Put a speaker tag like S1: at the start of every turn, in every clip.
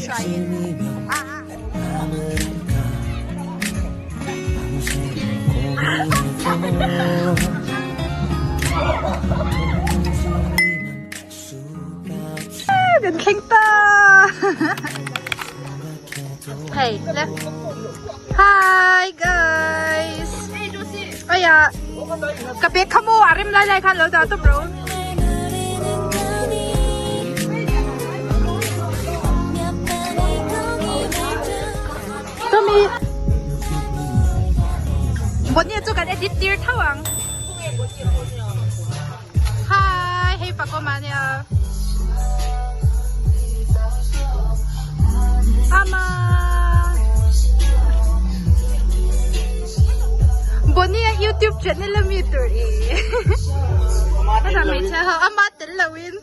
S1: Hruaiin Kan thleng ta! Hei le Hi guys! Aya ka bag kha maw a rem lai lai khan lo dah tawp ro. Tommy Bonnie chu kan edit tir tho ang. Hi, hei Pakawm a nia. Ama. Bonnie a YouTube channel a mi tur i. Ka hmeichhia ho ama tel lo in.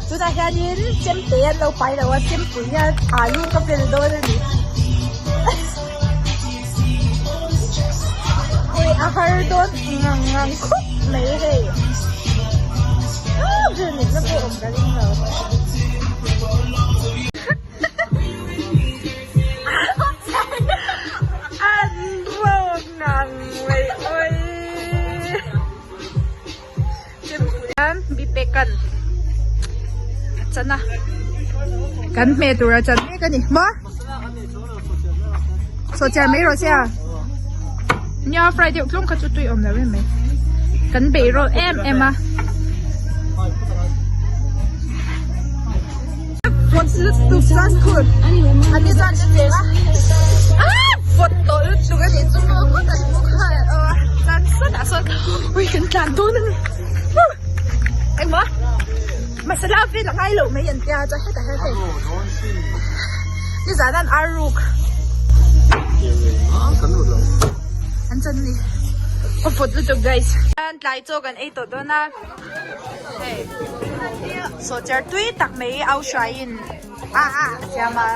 S1: Tunah hianin chemte an lo pai lo a chempui hian alu ka bel dawn a ni ui a har dawn ngang ngang khawp mai hei ah bel nihna pawh awm ka ring lo. An rawk ngang mai oi. Bipekan a chan a. Kan hmeh tura chan mek a ni. Maw? Sawhchiar mai rawh se a. Nia fry deuh tlawng kha chu tui awm lo em mai. Kan beih rawh em em a. Vawt lutuk chuan khur an ni chuan an cheng a. Ah! Vawt tawh lutuk a nih chu maw khawt an hmu kha chuan sawtah sawn ui kan tlan dawn a ni. Engmaw? Masala vel a ngai lo mai an tia chuan hetah hian hei nizan an ar ruk an chan ni a vawt lutuk guys tlai chaw kan ei tawh dawn a hei sawhchiar tui tak mai au hruaiin a a siam a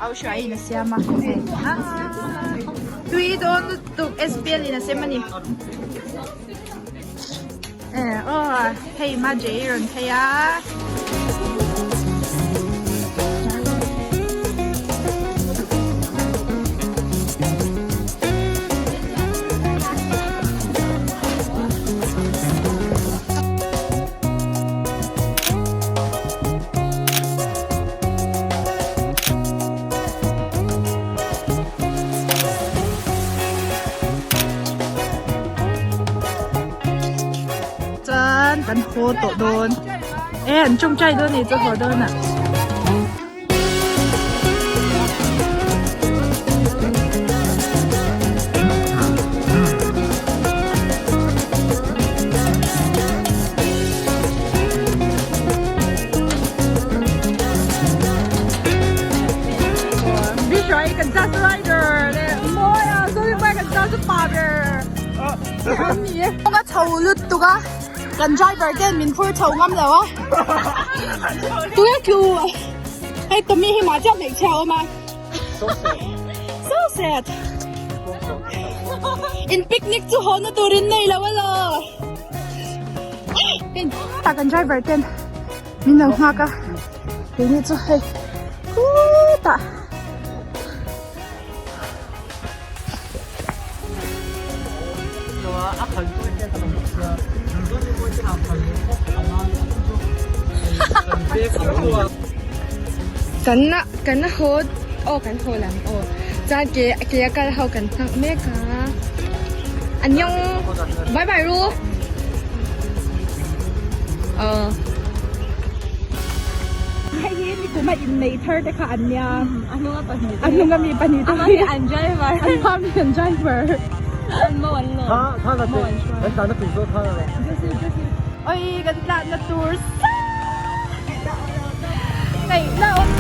S1: au hruaiin a siam a hei tui dawn lutuk SPL in a sem a ni. Aw hei ma Jay rawn phei a. Chuan kan haw tawh dawn e an tawngtai dawn a ni chu haw dawn ah. Kan class rider leh mawi a sorry boy kan class pa ber. Kawng a chho lutuk a, kan driver ten min phur chho ngam lo a. Tui a tlu hei Tommy hi mah chiah hmeichhia a awm a. So sad. In picnic chu haw na turin nei lo elaw. Tah kan driver ten min lo nghak a, keini chu hei khutah.
S2: Kan kan haw aw kan haw lam aw chuan ke ke a kal ho kan nghak mek a annyeong bye bye ru aw.
S1: Hei hi nikum a innei thar te kha an nia. A hnunga mi pahnih te hi an driver an hma mi an driver oi kan tlanna tur sa ngaihna awm.